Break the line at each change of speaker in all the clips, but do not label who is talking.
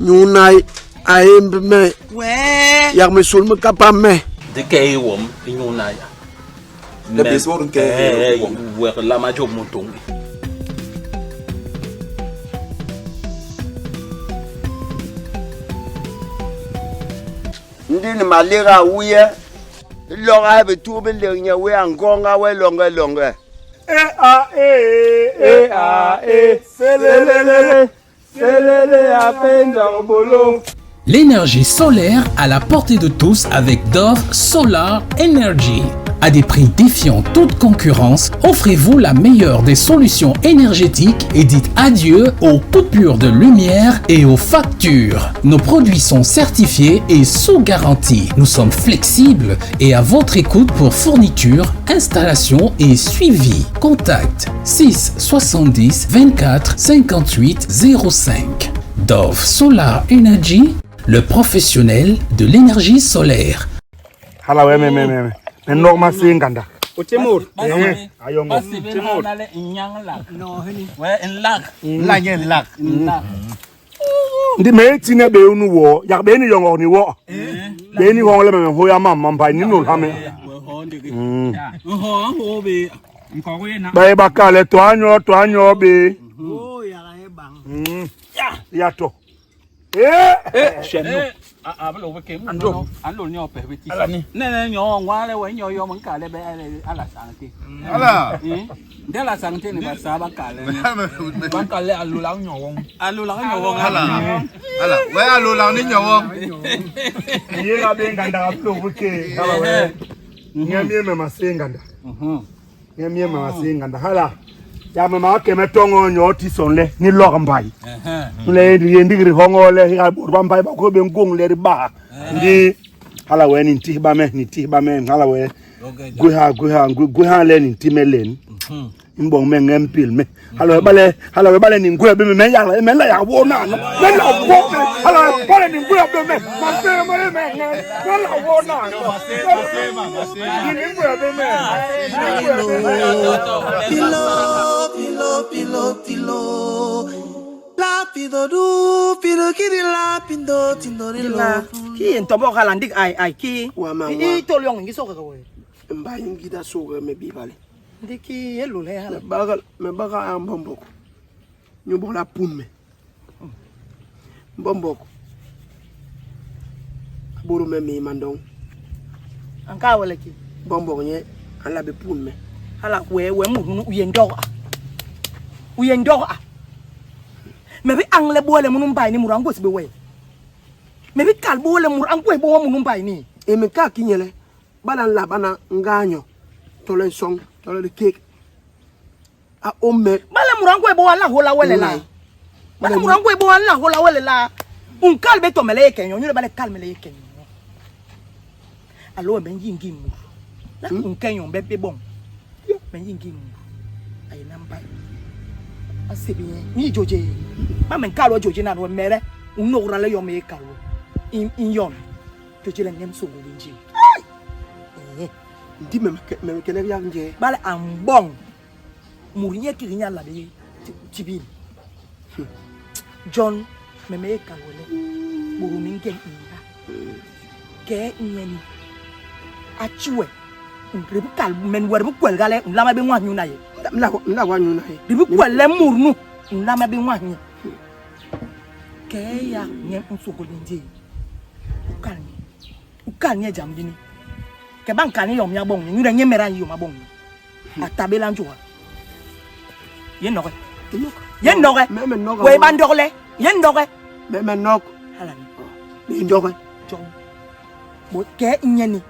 Nyuu nai a emb me. Yak misul mi ka pam me.
Di kee i wom inyu nai.
Le bés bo di nke i wom.
Wek lama jôp mu ntôñ.
Ndi ni maliga a wiye, i lôga he bituu bi lig nye wee a ngôñga we loñge loñge.
E a e e a e selelelele selele a penza bolo.
L'énergie solaire à la portée de tous avec Dove Solar Energy. À des prix défiant toute concurrence, offrez-vous la meilleure des solutions énergétiques et dites adieu aux coupures de lumière et aux factures. Nos produits sont certifiés et sous garantie. Nous sommes flexibles et à votre écoute pour fourniture, installation et suivi. Contact 6 70 24 58 05. Dove Solar Energy, le professionnel de l'énergie solaire.
Hala wee me me me me nok maséé ngandak. Eh, ayongo. Ndi me tine bé unu wo, yak bé ni yongok ni wo. Bé ni hoñ le me me hôya mam ma mbay ni nol ha me. Ba yé ba kal le to a nyo to a nyo bé. Ya to. Eh,
eh, a lo ke ando ando nyo pe bi ti ne ne nyo ngwa le we nyo yo mun ka le be ala sang ti
Ala.
nde la sang ti ni ba sa ba ka le
Ba ka le alu la nyo wong.
alu la nyo wong
Ala. Ala. We alu la ni nyo wong.
ye la bé ngandak a lo ke. Hala wee. Ngem ye me maséé ngandak. Ngem ye me maséé ngandak. Hala. Ya me ma ke me tongo nyo ti son le ni lok mbay. Le ye ndig ri hongo le ha bor ba mbay ba ko be ngong le ri ba. Ndi hala wee ni ntihba me ni tihba me hala wee. Gwéha gwéha gwéha le ni nti me len. Mbong me ngem pil me. Hala wee bale hala wee bale ni ngwéha be me me yak me la yak wo na no. Me la wo me. Hala wee bale ni ngwéha be me. Ma se me me ngem. Me la wo na no. Ni ngwéha be me. Ni ngwéha be me.
Pilo, pilo, pilo, pilo. Lapido du, pilo kiri lapido, tindori lo.
Ki ntobo kala ndik ai ai ki.
Wa ma
I
wa.
tol yong ngi soka ko.
Mba ngida soga me bibale.
Ndiki yelo le hala.
Me baga me baga a mbomboko. Ñu bola pun me. Mbomboko. Aburu me mi mandong.
Anka wala ki.
Mbomboko nye ala be pun me.
Hala we we mu nu uye ndog a. Uye ndog a. Me bi angle bole munu mbay ni muru angos be we. Me bi kal bole muru angwe bo munu mbay ni.
E me ka kinyele bala la bana nganyo. Tole song tole cake. A o me
Bale muru angwe bo ala hola wele la. Bale muru angwe bo ala hola wele la. Un kal be to mele kenyo nyure bale kal mele kenyo. Alo me yingi muru. La un kenyo be be bon. Me yingi muru. Aye na mbay. Ase bien. Ni joje. Ba men kalo joje na no mere. Un no rale yo me kalo. In in yon. Joje le ngem so go nji. Eh.
ndi me me kele ya nje.
Bale ambong. Mourinho kirinya la be tibin. John meme kalwele. Burumi nge inga. Ke nyeni. Achiwe. Rebu kal men werbu kwel gale nlama be nwa nyuna ye.
Mla mla wa nyuna ye.
Rebu kwel le murnu nlama be nwa nyi. Ke ya nye nsogoli nje. Ukalni. Ukalni jambini. Ke ban kalni yom ya bong ni nyure nye mera yom abong ni. Atabela njoa. Ye noge. Ye noge.
Me me noge.
We ban dogle. Ye noge.
Me me nok.
Hala ni.
Me ndoge.
Jong. Bo ke nyeni.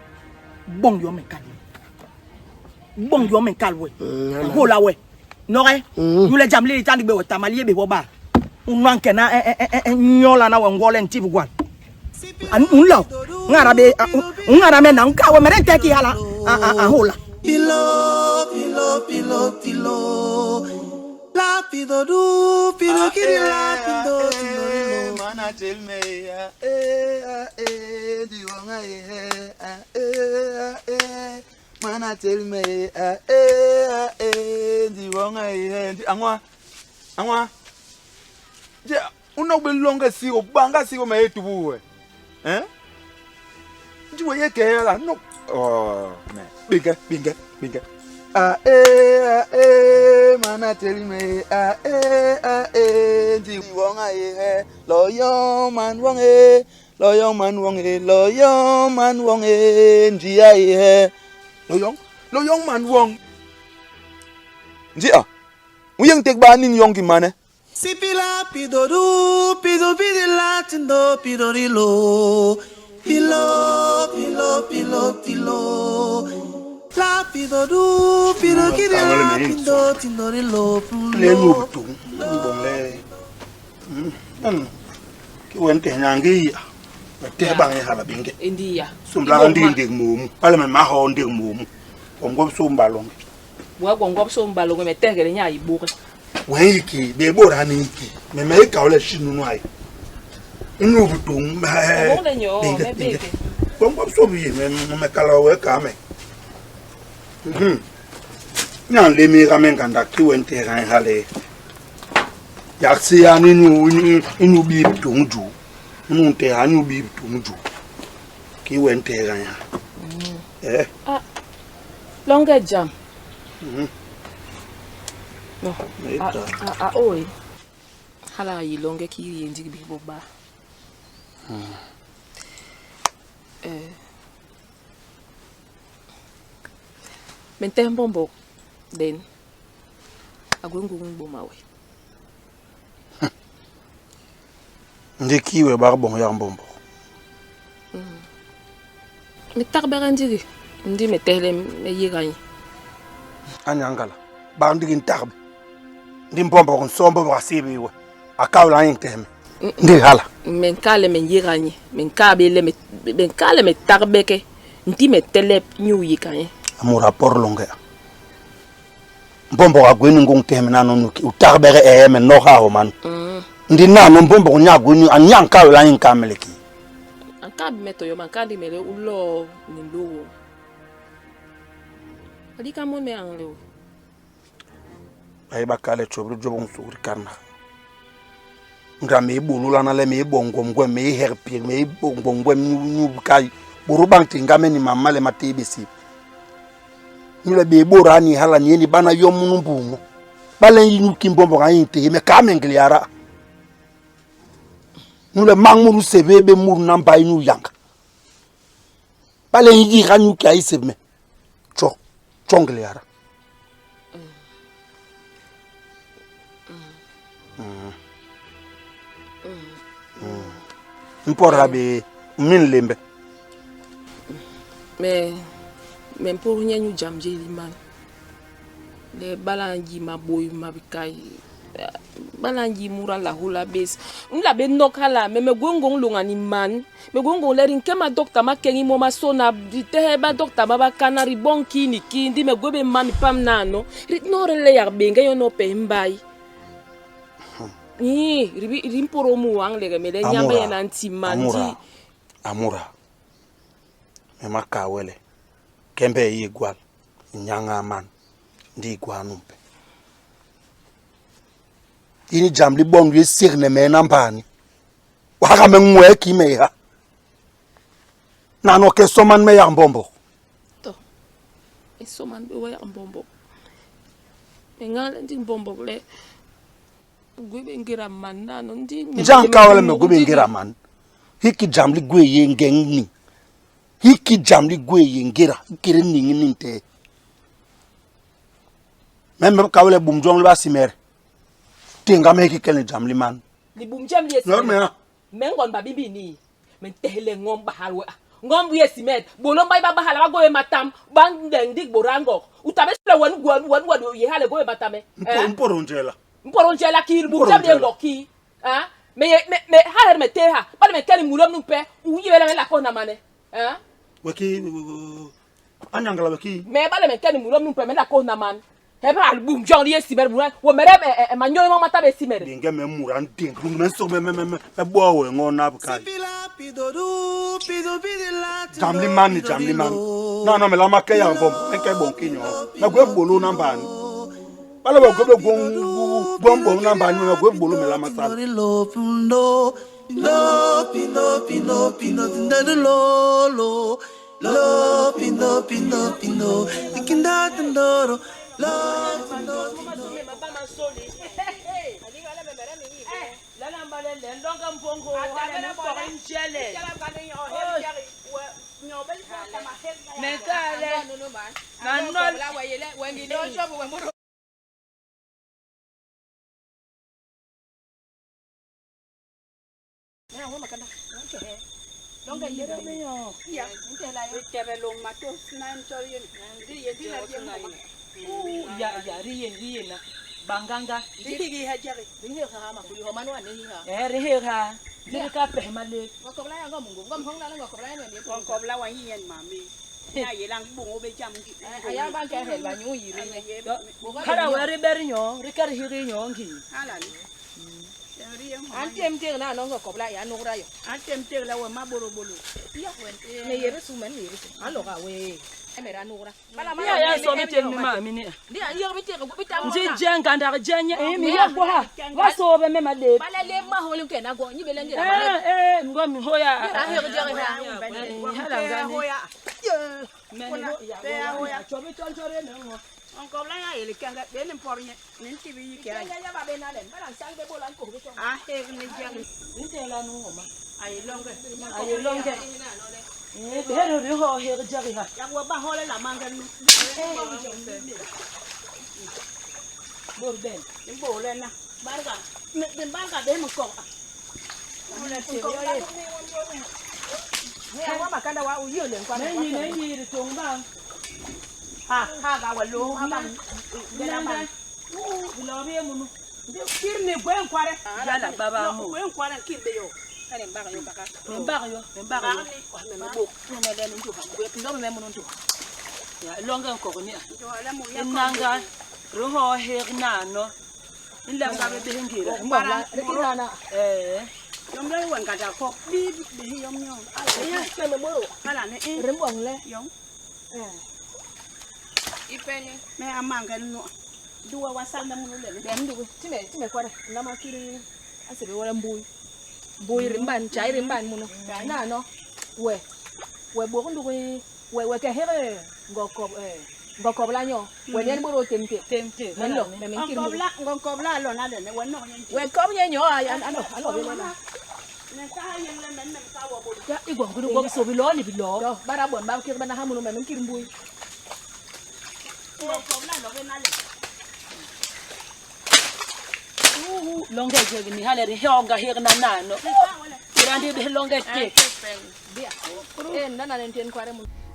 Bong yo me kal. Bong yo me kal we. Ho la we. Noge. Yule jamli tandi be tamali be boba. Unwan kena nyola na we ngole ntibu gwal. An unlo. Ngara be ngara me na nka we merente ki hala. A a hola.
Pilo, pilo, pilo, pilo. Lapido du, pilo kiri lapido, tindori lo.
Mana tell me eh eh di wonga eh eh eh Mana tell me eh eh di wonga eh di angwa angwa. U nok bé loñge sigô, bañga sigô me yé tubul we. Hein? Ndi we yé ke hala, nok. Oh, mais binge, binge, binge. Ah eh ah eh mana teli me ah eh ah eh ndi wong a ye he lo yo man wong e lo yo man wong e lo yo man wong e ndi a ye he lo yo lo yo man wong ndi a u yeng tek ba ning yong ki mane
Sipila pidoru pido pidila tindo pidorilo pilo pilo pilo tilo la pidoru pido kidila pindo tindorilo
Le nu tu bon le. Ki wen te nyangi ya. Te bang e hala binge.
Ndi ya.
Sumbla ndi ndi mumu. Pale me ma ho ndi mumu. Ongo sumba longe.
Wa gwongo so mba longe me tegere nya ibuke.
Wen yiki be bora ni yiki. Me me ka ole shinu no ai. Inu butu me.
Bon le nyo me beke.
Bongo so bi me me kala we ka me. Nya le mi ra me nganda ki wen te ran hale. Yak si ya ni nu inu bi butu ju. Inu te ha nu bi butu ju. Ki wen te ran ya. Eh.
Ah. Longe jam. No. A a a oi. Hala yi longe ki yi ndig bi bo ba. Eh. Men te mbombo den. Agwengu ngbo mawe.
Ndi ki we bar bon ya mbombo.
Me tagbere ndigi. Ndi me tehle me yiganyi.
Anyangala. Ba ndigi ntarbe. Ndi mbombo nsombo ba sibi we. Akawla yin teme. Ndi hala.
Men kale men yiganyi. Men kabe le me men kale me tagbeke. Ndi me tele nyu yiganyi.
Amu rapport longe. Mbombo agweni ngong teme nano nuki utarbere e me no ha man. Ndi nano mbombo nya gwini anyang kawla yin kameleki.
An ka me to yo man ka di me le ulo ni lowo. Ali ka mo me an le o.
Ay bakale chobri jobo nsuri karna. Nga me bulula na le me bongo ngwe me herpi me bongo ngwe nyu kai. Buru bang tinga me ni mama le matebisi. Nyule be bora ni hala ni ni bana yo munu mbungo. Bale yinu kimbombo ga yinte me ka me ngliara. Nyule mang muru sebe be muru na mba inu yanga. Bale yiji ga nyu ka ise me. Cho chongliara. Mpora be min lembe.
Me me pour nyenyu jam je li man. Le balanji ma boy ma bikai. Balanji mura la hula bes. Nla be nok hala me me gongong longa ni man. Me gongong le rin kema docteur ma kengi mo ma sona di te ba docteur ba ba kana ri bon ki ni ki ndi me gobe man pam na no. Ri no re le yak benga yo no pe mbai. Ni ri ri mporo mu wang le me le nyambe na nti man
di. Amura. Me makawele. Kembe yi gwal. Nyanga man. Ndi gwa numpe. Ini jam li bon ye sirne me na mbani. Waka me ngwe ki me ha. Na no ke soman me ya mbombo.
To. E soman be wa ya mbombo. Me ngale ndi mbombo le. Gwe ngira man na no ndi.
Njan kawele me gwe ngira man. Hiki jam li gwe ye ngeng ni. Hiki jam li gwe ye ngira. Kire ni ni te. Meme kawele bum jong li ba simere. Tinga me ki kele jam li man.
Li bum jam li
Nor me ha.
Me ngon ba bibi ni. Me tehle ngom ba halwe. Ngom bu yesimet. Bolom ba ba hala ba goye matam. Ba ndik borango. Utabe sle wen wen wen wen ye hale goye matame.
Mporo njela.
Mporo njela ki bum jam li ngoki. Ha? Me me me ha me te ha. Ba me kele mulom nu pe. U yi bela me la kona mane. Ha?
Weki anyangala weki.
Me ba le me kele mulom nu pe me la kona man. He ba bum jam li yesimet bu. Wo mere me ma nyoy ma mata be simere.
Dinge me mura nding. Me so me me me me bo we ngona bukai. Jam li man ni jam li man. Na na me la ma ke ya mbombo. Me ke bon kinyo. Me gwe bolo na mbani. Bale bo gwe gwe Gwom bo na mba ni me gwé bôlô me lama sal.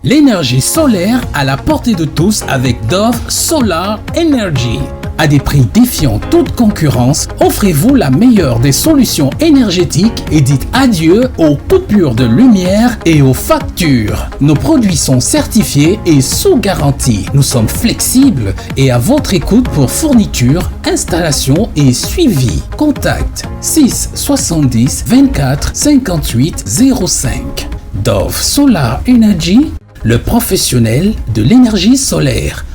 L'énergie solaire à la portée de tous avec Dove Solar Energy. À des prix défiant toute concurrence, offrez-vous la meilleure des solutions énergétiques et dites adieu aux coupures de lumière et aux factures. Nos produits sont certifiés et sous garantie. Nous sommes flexibles et à votre écoute pour fourniture, installation et suivi. Contact 6 70 24 58 05. Dove Solar Energy, le professionnel de l'énergie solaire.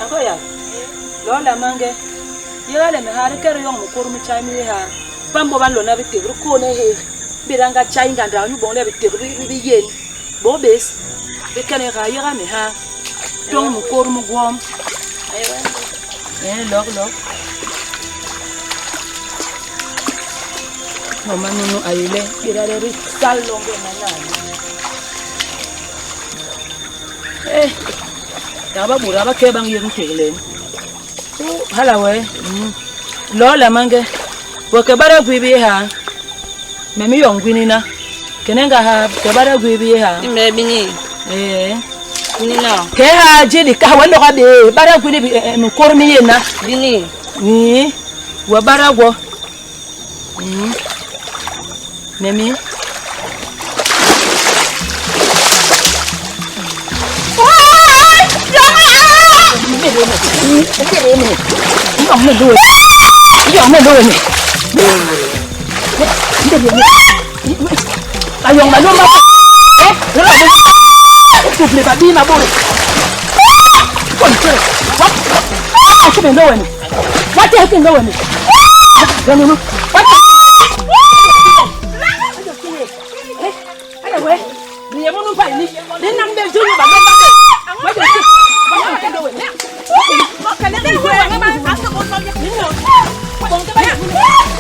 Akoya. Lola mange. Yega le me ha re kere yong mo koru mi chai mi ha. Pambo ban lona bi tegru ko ne he. Bi ranga chai nganda nyu bon le bi tegru bi yen. Bo bes. Be kene ga yega me ha. Tong mo koru mo gwom. Eh lok lok. Mama nunu ayele bi ra re sal longe mana. Eh. Ya ba bura ba ke bang yeng teglen. Hala we. Lola mange. Wo ke bara gwibi ha. Me mi yong gwini na. Kenenga ha ke bara gwibi ha.
Ime bini.
Eh.
Bini na.
Ke ha jeli ka wa loga be bara gwini bi mi kor mi yena.
Bini.
Ni. Wa bara gwo. Memi. Ayong maloma. Eh, couple ba bima bore. Kon tere. What? Ah, kube ndo wene. What the heck ndo wene? No no no. What? Ala we. Ni yemo nu pa ni. Ni nam be junu ba ba. Wa jo ti. Wa jo ndo wene. Mo kale ni we ba ba asa ko no ni no. Bon ke ba ni.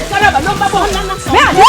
Kala ba lo ba bo. Me ani.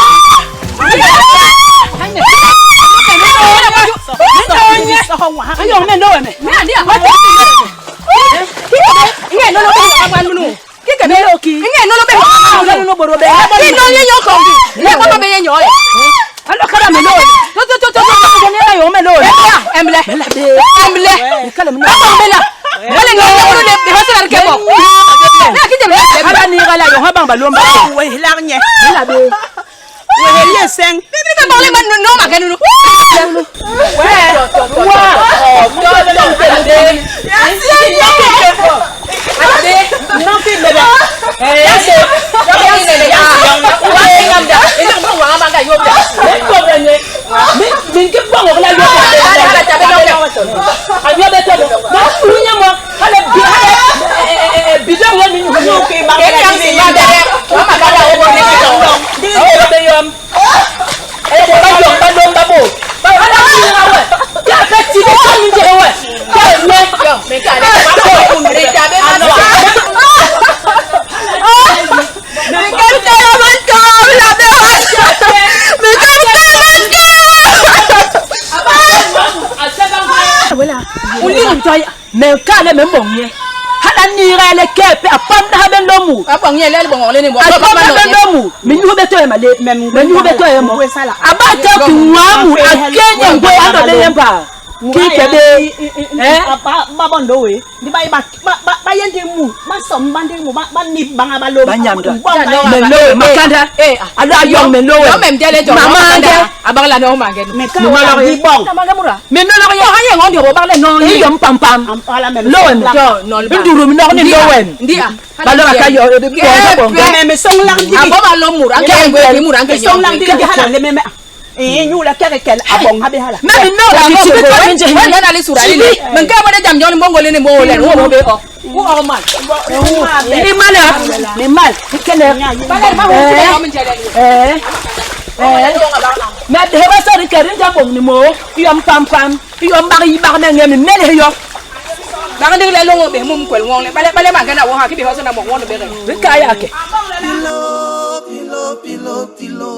Mais quand le même bon hala ni ra le kepe apam na ben lomu
Abong ye lele bongo lene bo.
apam na ben lomu mi nyu be to e male mi nyu be to e mo abata ku nwamu akenye ngwe ando le yempa ki kebe eh
ba ba bondo we ndi ba ba ba ba yende mu ba som ba ndi mu ba ba ni banga ba lo
ba nyamda men lowe makanda
Eh,
alo ayong men lowe
No mem dele jo.
mama ande
Abang la no mange.
me ka
Mi
wa
malo
di bong
Mange mura.
men no lo
Yo haye ngondi bo bang le no.
iyo pam pam
ala me
lowe me
Jo no ba.
nduru mi no ni lowe
Ndi a.
ba lo ka yo bo bo
me me song lang di
Abo ba lo mura anke ngwe mi mura anke
me song lang di di hala le me me eh nyu la kere kel abong ha be hala
me mi no la ti be to mi je
Wa na le sura le. Men ka bo de jam joni bongo le ne bo le wo be o. Wo o man.
ni mal ni mal kene
Ba le ma wo ti be
eh eh mais de ba so ri kere nja bong ni mo iyo pam pam iyo mbag yi bag me ngem me le yo
Ba ndi le longo be mum kwel won le. Ba le ba le ma gana wo ha ki be ho so na mo won be re.
ri ka ya ke
Pilo, pilo, pilo, pilo.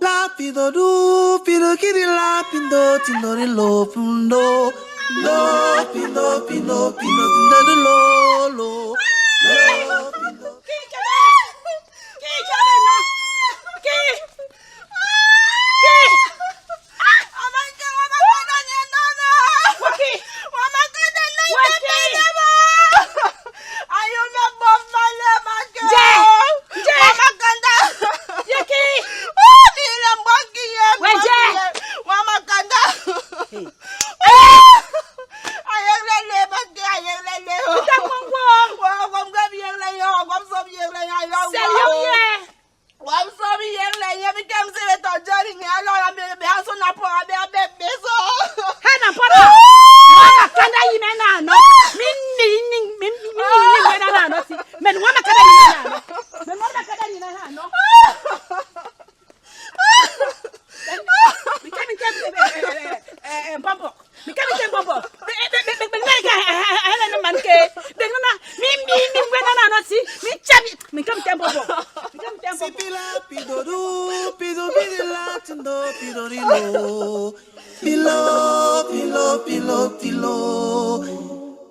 Lapido du, pido kiri lapido, tindori lo pundo. Lo, pido, pido, pido, tindori lo, lo. Lo, pido.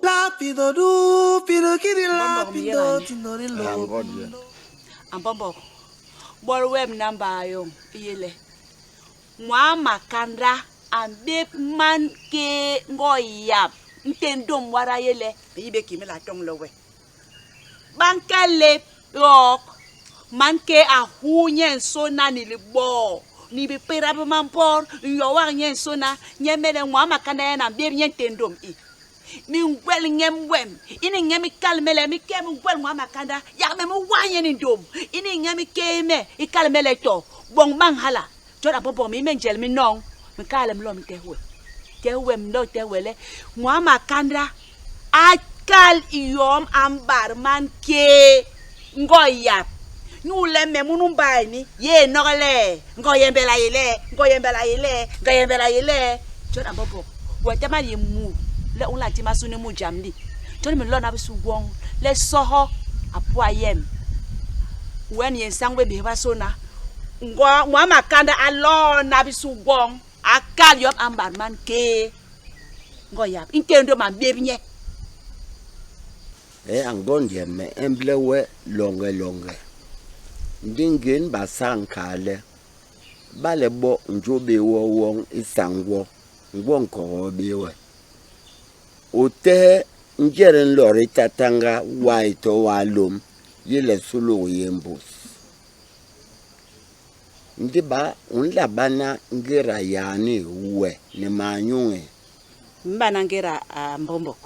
La pido du pido kiri la pido tindo di lo.
Ambombok. Bol wem namba yoñ i yé le nwaa makanda a mbép man kéé ngo yap ntén dom wada yé le me yi bé kii me la toñle we. Ba nkal le yok man kéé a huu nyensôna ni liboo ni bipéda bi mampot nyowak nyensôna nyemede nwaa makanda nyen a mbép nye ntén dom i. Mi ngwel ñem wem ini ñem i kal me le mi kee mi gwel nwaa makanda yak me mi wah nye ni ndôm ini ñem i kee me i kal me le to boñ bañ hala. Jon a bôbôk me i me njel mi noñ mi kal le mi lo mi tehe we. Tehe we mi lo tehe we le nwaa makanda a kal i yom a mbat man kéé ngo yap nyule me munu mbai ni yé noge le ngo yembel a yé le ngo yembel a yé le ngo yembel a yé le. Jon a bôbôk we tama yé mut le u nla ti masuni mu jam li. Jon mi lona bisu gwoñ le soho a pua yem wen yé nsañ wé bés-basôna. Ngo nwaa makanda a lona bisu gwoñ a kal yom a mbat man kéé ngo yap i ntéé ndôm a mbép nye.
Hee a ngond yem, me emble we loñge loñge. Ndi ngén Basaa nkaa le, bale bo njô bé woo woñ i sañ ngwo, ngwo nkogoo bé we. U tehe njel nlor i tatanga wai to walôm yi le suluk yé mbus. Ndi ba u nla bana ngéda yaani we ni manyuñ e?
Me bana ngéda a mbombok,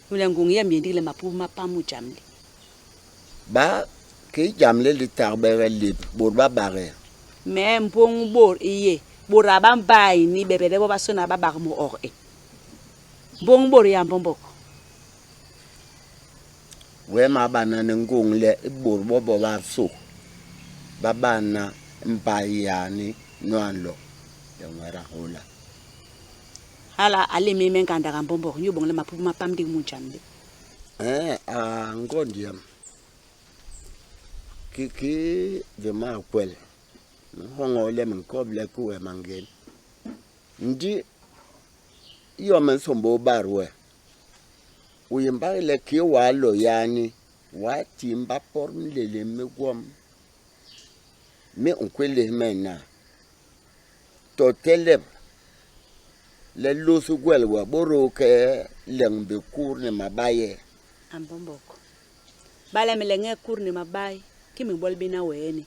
inyule ngôñ yem i yé ndik le mapubi ma pam mu jam li.
Baa kii jam li li tagbege lép bôt ba bak e?
Me mboñ bôt i yé bôda ba mbai ni bebee le bobasôna ba bak mu og e. Mboñ bôt i yé a mbombok.
Wee m'a bana ni ngôñ le i bôt bobasô ba bana mbai yaani nu a nlo le Nwet a nhôla.
Hala a lémél me ngandak a mbombok inyu boñ le mapubi ma pam ndik mu jam li.
Eé a ngond yem, kiki di ma kwel, me nhoñol le me nkôble ki we mangén. Ndi i yom me nsômbôl bat we, U yé mbagi le kii w'a lo yani, w'a tiimba pot minlélém mi gwom mi u nkwélés me na, to telep le lôs gwel we, bôdôl ke leñ bikur ni mabai.
A mbombok, bale me leñek kur ni mabai, ki me bol bé na weeni.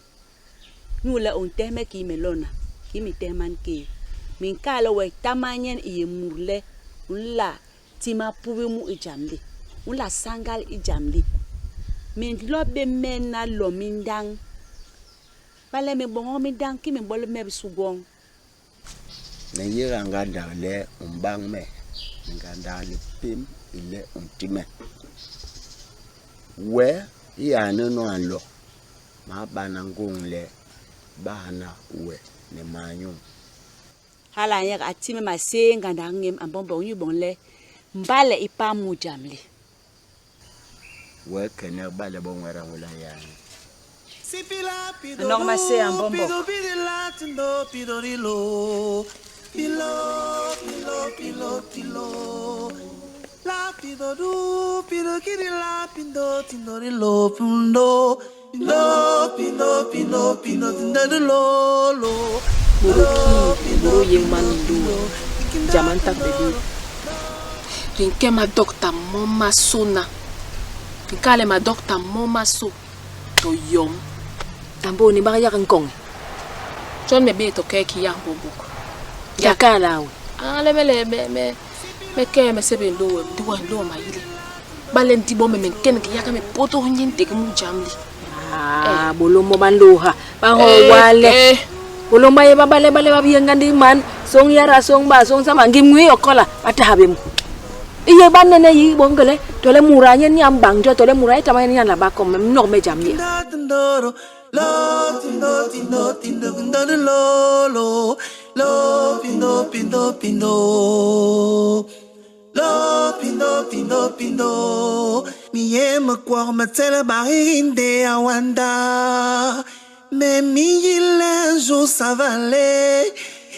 Inyule u ntehe me kii me lona, kii me tehe mankéé. Me nkal we, tama nyen i yé mut le u nla Ti mapubi mu i jam li. U nla sañgal i jam li. Me nlo bé me na lo mindañ. Bale me boñok mindañ, ki me bol me bisu gwoñ.
Me nyéga ngandak le u mbañ me, ni ngandak lipém i le u nti me. We, i yaani nu a nlo, m'a bana ngôñ le ba hana we ni manyuñ.
Hala a nyek a ti me maséé ngandak ñem a mbombok inyu boñ le mbale i pam mu jam li.
Wee kenek bale bo nwet a nhôla yaani.
A nok maséé a mbombok.
Bôdô kii bôdô yéñ man nlô jam a ntagbe bé. Di nke madokta momasôna. Di nkal le madokta momasô to yom.
A mbôô ni bak yak nkoñ.
Jon me bé to kee ki yak mbombok.
Yak kala we.
A le me le me me me kee me sébél nlô wem ndi wai nlô wem a yi le Bale ndi bo me me nkenek yak me pôdôs nye ndék mu jam li.
Ah, bôlôm bo ba nlôôha ba nhoo wale. Bôlôm ba yé ba bale bale ba bi yé ngandik man, sôñ yada, sôñ ba, sôñ samal, ngim nwii yokola, ba ta ha bé mu. I yé ba nene yi bo ngélé, tole muda nyen nye a mbañ jo, tole muda yetama nyen nye a nla ba kom, me nok me jam li.
Lo pindo pindo pindo mi yé me kwok me tsele barinde awanda. Mais mi un jour ça va aller.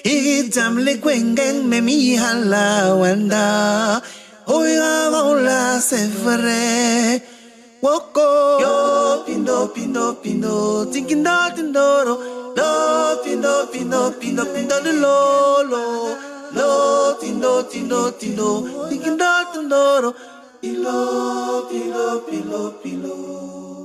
Hiki jam li gwé ngeñ me mi yi hala wanda. Oiga hola c'est vrai. Woko yo pindo pindo pindo tinkindo tindoro lo pindo pindo pindo pindo lo lo lo tindo tindo tindo tinkindo tindoro pilo pilo pilo pilo.